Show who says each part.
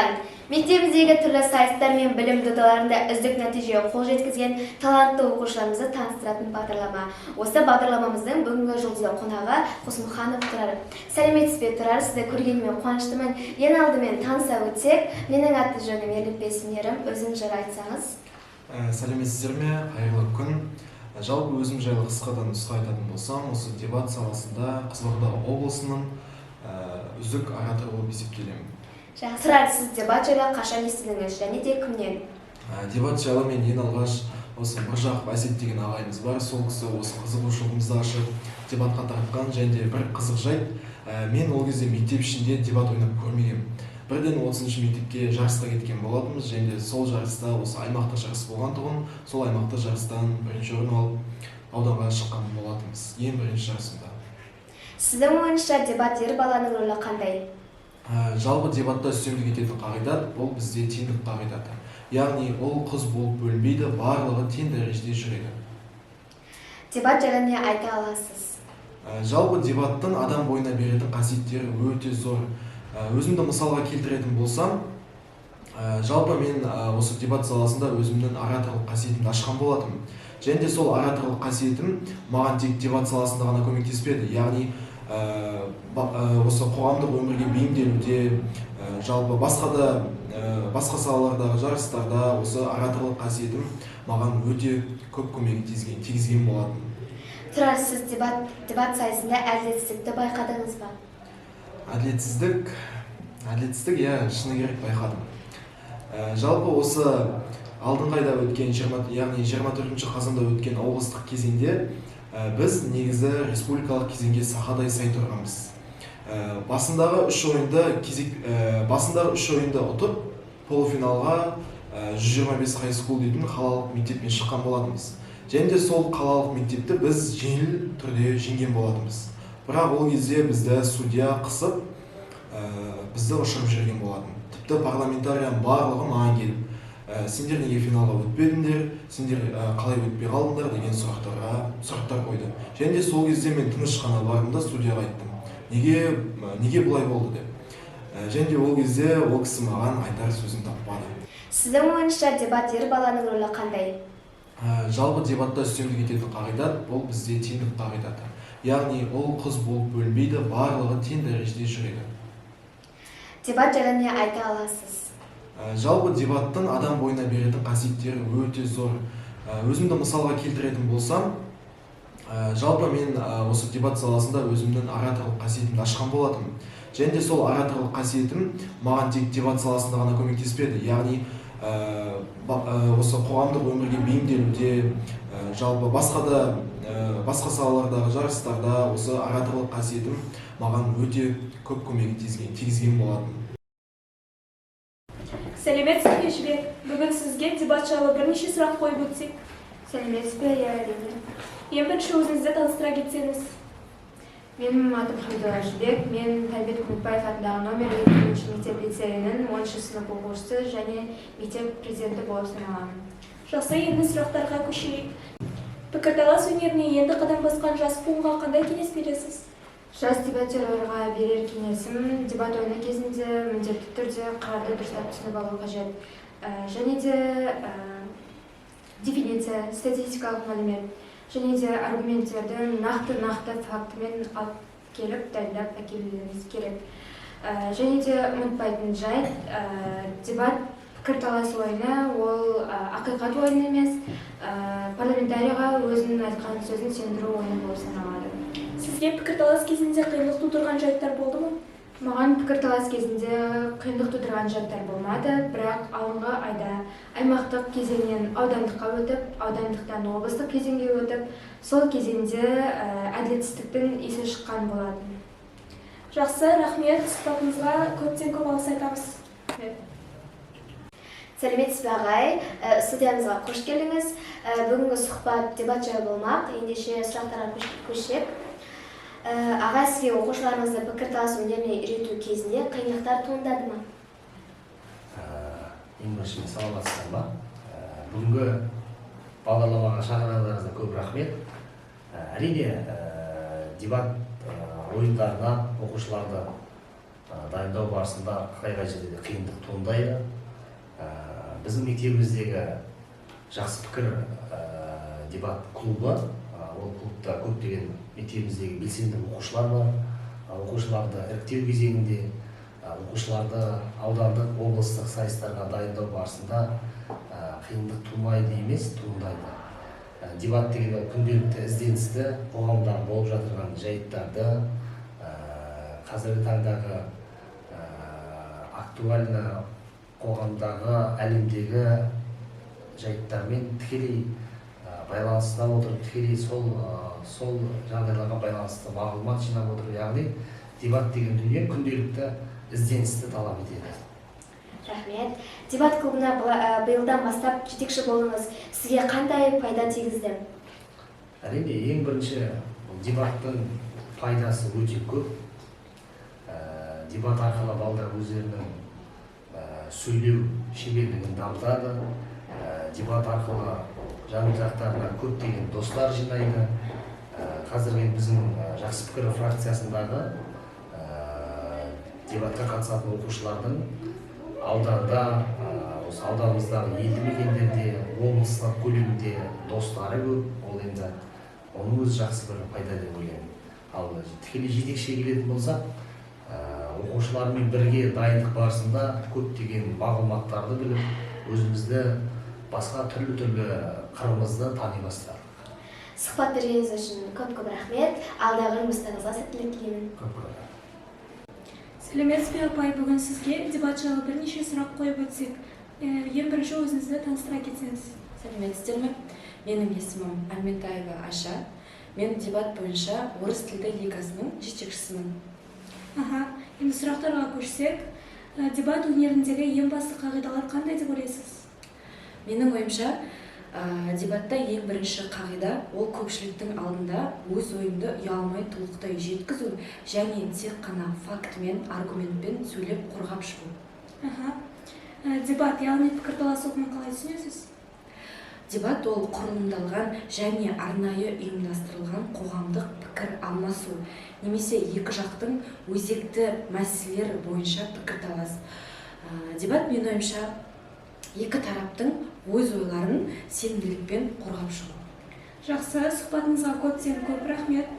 Speaker 1: Қазақстан. Мектебіміздегі түрлі сайыстар мен білім додаларында үздік нәтижеге қол жеткізген талантты оқушыларымызды таныстыратын бағдарлама. Осы бағдарламамыздың бүгінгі жұлдызды қонағы Қосымханов Тұрар. Сәлеметсіз бе, Тұрар? Сізді көргеніме қуаныштымын. Ең алдымен таныса өтсек, менің аты жөнім Ерлікбек Сенерім, өзіңіз жайлы айтсаңыз.
Speaker 2: Сәлеметсіздер ме, қайырлы күн! Жалпы өзім жайлы қысқадан нұсқа айтатын болсам, осы дебат саласында Қызылорда облысының үздік ораторы болып есептелемін.
Speaker 1: Жақсы. Тұрар, сіз дебат жайлы қашан естідіңіз және де кімнен?
Speaker 2: Дебат жайлы мен ең алғаш осы Міржақып Әсет деген ағайымыз бар, сол кісі осы қызығушылығымызды ашып, дебатқа тартқан. Және де бір қызық жайт, мен ол кезде мектеп ішінде дебат ойнап көрмегенмін. Бірден 30-шы мектепке жарысқа кеткен болатынбыз және де сол жарыста осы аймақтық жарыс болған тұғын, сол аймақтық жарыстан бірінші орын алып, ауданға шыққан болатынбыз ең бірінші жарысымда.
Speaker 1: Сіздің ойыңызша, дебат ер баланың рөлі қандай?
Speaker 2: Жалпы дебатта үстемдік ететін қағидат — бұл бізде теңдік қағидаты, яғни ұл қыз болып бөлінбейді, барлығы тең дәрежеде жүреді.
Speaker 1: Дебат жайлы не айта аласыз?
Speaker 2: Жалпы дебаттың адам бойына беретін қасиеттері өте зор. Өзімді мысалға келтіретін болсам, жалпы мен осы дебат саласында өзімнің ораторлық қасиетімді ашқан болатынмын және де сол ораторлық қасиетім маған тек дебат саласында ғана көмектеспеді, яғни осы қоғамдық өмірге бейімделуде, жалпы басқа да басқа салалардағы жарыстарда осы ораторлық қасиетім маған өте көп көмегін тигізген болатын.
Speaker 1: Тұрар, сіз дебат сайысында әділетсіздікті байқадыңыз ба?
Speaker 2: Әділетсіздік, иә, шыны керек, байқадым. Жалпы осы алдыңғы айда өткен 20, яғни 24 қазанда өткен облыстық кезеңде біз негізі республикалық кезеңге сақадай сай тұрғанбыз. Басындағы үш ойынды ұтып, полуфиналға 125 high school дейтін қалалық мектеппен шыққан болатынбыз және де сол қалалық мектепті біз жеңіл түрде жеңген болатынбыз. Бірақ ол кезде бізді судья қысып, бізді ұшырып жіберген болатын. Тіпті парламентарияның барлығы маған келіп, «Сендер неге финалға өтпедіңдер, сендер қалай өтпей қалдыңдар?» деген сұрақтар қойды. Және де сол кезде мен тыныш қана бардым да, судьяға айттым, неге бұлай болды деп. Және де ол кезде ол кісі маған айтар сөзін таппады.
Speaker 1: Сіздің ойыңызша, дебат ер баланың рөлі қандай?
Speaker 2: Жалпы дебатта үстемдік ететін қағидат — бұл бізде теңдік қағидаты, яғни ұл қыз болып бөлінбейді, барлығы тең дәрежеде жүреді.
Speaker 1: Дебат жайлы не айта аласыз?
Speaker 2: Жалпы дебаттың адам бойына беретін қасиеттері өте зор. Өзімді мысалға келтіретін болсам, жалпы мен осы дебат саласында өзімнің ораторлық қасиетімді ашқан болатынмын және де сол ораторлық қасиетім маған тек дебат саласында ғана көмектеспеді, яғни осы қоғамдық өмірге бейімделуде, жалпы басқа да басқа салалардағы жарыстарда осы ораторлық қасиетім маған өте көп көмегін тигізген болатын.
Speaker 3: Сәлеметсіз бе, Жібек! Бүгін сізге дебат жайлы бірнеше сұрақ қойып өтсек.
Speaker 4: Сәлеметсіз бе, иә, әрине.
Speaker 3: Ең бірінші өзіңізді таныстыра кетсеңіз.
Speaker 4: Менің атым Хамидолла Жібек. Мен Тайбет Көмекбаев атындағы номер 2 мектеп лицейінің 10 сынып оқушысы және мектеп президенті болып саналамын.
Speaker 3: Жақсы, енді сұрақтарға көшейік. Пікірталас өнеріне енді қадам басқан жас буынға қандай кеңес бересіз?
Speaker 4: Жас дебатерларға берер кеңесім: дебат ойыны кезінде міндетті түрде қарарды дұрыстап түсініп алу қажет. Және де дефиниция, статистикалық мәлімет және де аргументтерді нақты-нақты фактімен алып келіп, дайындап әкелуіміз керек. Және де ұмытпайтын жайт, дебат пікірталас ойыны ол ақиқат ойыны емес, парламентарийға өзінің айтқан сөзін сендіру ойыны болып саналады.
Speaker 3: Сізге пікірталас кезінде қиындық тудырған жайттар болды ма?
Speaker 4: Маған пікірталас кезінде қиындық тудырған жайттар болмады, бірақ алдыңғы айда аймақтық кезеңнен аудандыққа өтіп, аудандықтан облыстық кезеңге өтіп, сол кезеңде әділетсіздіктің иісі шыққан болатын.
Speaker 3: Жақсы, рахмет. Сұхбатыңызға көптен көп алғыс айтамыз.
Speaker 1: Сәлеметсіз бе, ағай! Студиямызға қош келдіңіз! Бүгінгі сұхбат дебат жайлы болмақ. Ендеше сұрақтарға көшсек. Ағай, сізге оқушыларыңызды пікірталас өнеріне үйрету кезінде қиындықтар туындады ма?
Speaker 5: Ең бірінші, саламатсыздар ма? Бүгінгі бағдарламаға шақырғандарыңызға көп рахмет. Әрине, дебат ойындарына оқушыларды Дайындау барысында қай қай жерде де қиындық туындайды. Біздің мектебіміздегі «Жақсы пікір» дебат клубы, ол клубта көптеген мектебіміздегі белсенді оқушылар бар. Оқушыларды іріктеу кезеңінде, оқушыларды аудандық, облыстық сайыстарға дайындау барысында қиындық тумайды емес, туындайды. Дебат деген ол күнделікті ізденісті, қоғамда болып жатырған жайттарды, қазіргі таңдағы актуально қоғамдағы, әлемдегі жайттармен тікелей байланыста отырып, тікелей сол жағдайларға байланысты мағлұмат жинап отырып, яғни дебат деген дүние күнделікті ізденісті талап етеді.
Speaker 1: Рахмет. Дебат клубына биылдан бастап жетекші болдыңыз. Сізге қандай пайда тигізді?
Speaker 5: Әрине, ең бірінші, бұл дебаттың пайдасы өте көп. Дебат арқылы балдар өздерінің сөйлеу шеберлігін дамытады. Дебат арқылы жан жақтарына көптеген достар жинайды. Қазіргі біздің «Жақсы пікір» фракциясындағы дебатқа қатысатын оқушылардың ауданда, осы ауданымыздағы елді мекендерде, облыстық көлемде достары көп. Ол енді оның өзі жақсы бір пайда деп ойлаймын. Ал тікелей жетекшіге келетін болсақ, оқушылармен бірге дайындық барысында көптеген мағлұматтарды біліп, өзімізді басқа түрлі түрлі қырымызды тани бастадық.
Speaker 1: Сұхбат бергеніңіз үшін көп көп рахмет. Алдағы жұмыстарыңызға сәттілік тілеймін.
Speaker 5: Көп көп рахмет.
Speaker 3: Сәлеметсіз бе, апай! Бүгін сізге дебат жайлы бірнеше сұрақ қойып өтсек. Ең бірінші өзіңізді таныстыра кетсеңіз.
Speaker 6: Сәлеметсіздер ме! Менің есімім Әлментаева Аша. Мен дебат бойынша орыс тілді лигасының жетекшісімін.
Speaker 3: Аха, енді сұрақтарға көшсек. Дебат өнеріндегі ең басты қағидалар қандай деп ойлайсыз?
Speaker 6: Менің ойымша, дебатта ең бірінші қағида ол көпшіліктің алдында өз ойыңды ұялмай, толықтай жеткізу және тек қана фактімен, аргументпен сөйлеп, қорғап шығу.
Speaker 3: Аха. Дебат, яғни пікірталас ұғымын қалай түсінесіз?
Speaker 6: Дебат ол құрылымдалған және арнайы ұйымдастырылған қоғамдық пікір алмасу немесе екі жақтың өзекті мәселелер бойынша пікірталас. Дебат, менің ойымша, екі тараптың өз ойларын сенімділікпен қорғап шығу.
Speaker 3: Жақсы, сұхбатыңызға көптен көп рахмет.